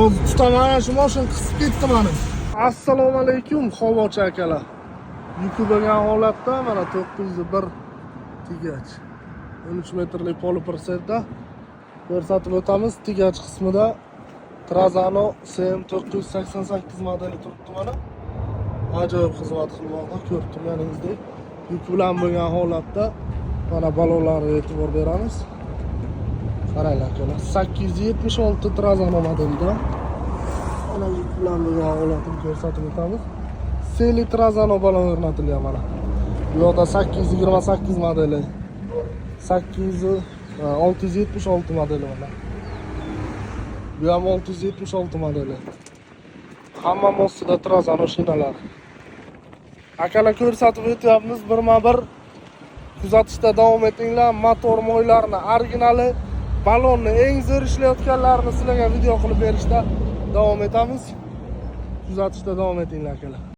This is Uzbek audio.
Tutaman, shu mashina qisib ketdi mani. Assalomu alaykum, havochi akalar. Yuki bo'lgan holatda mana 901 тягач. 13 metrli полуприцеп da ko'rsatib o'tamiz. Тягач qismida Trazano CM 988 modeli turibdi mana. Ajoyib xizmat qilmoqda, ko'rib turganingizdek. Yuk bilan bo'lgan holatda mana balonlarga e'tibor beramiz. Qaranglar, akalar, 876 Trazano modelida. Mana yuk bilan bo'lgan holatini ko'rsatib o'tamiz. Seli Trazano balon o'rnatilgan mana. Bu yoqda 828 modeli. 800 676 modeli mana. Bu ham 676 modeli. Hamma ostida Trazano shinalar. Akalar, ko'rsatib o'tyapmiz birma-bir. Kuzatishda davom etinglar. Motor moylarini originali, balonni eng zo'r ishlayotganlarini sizlarga video qilib berishda davom etamiz. Kuzatishda davom etinglar, akalar.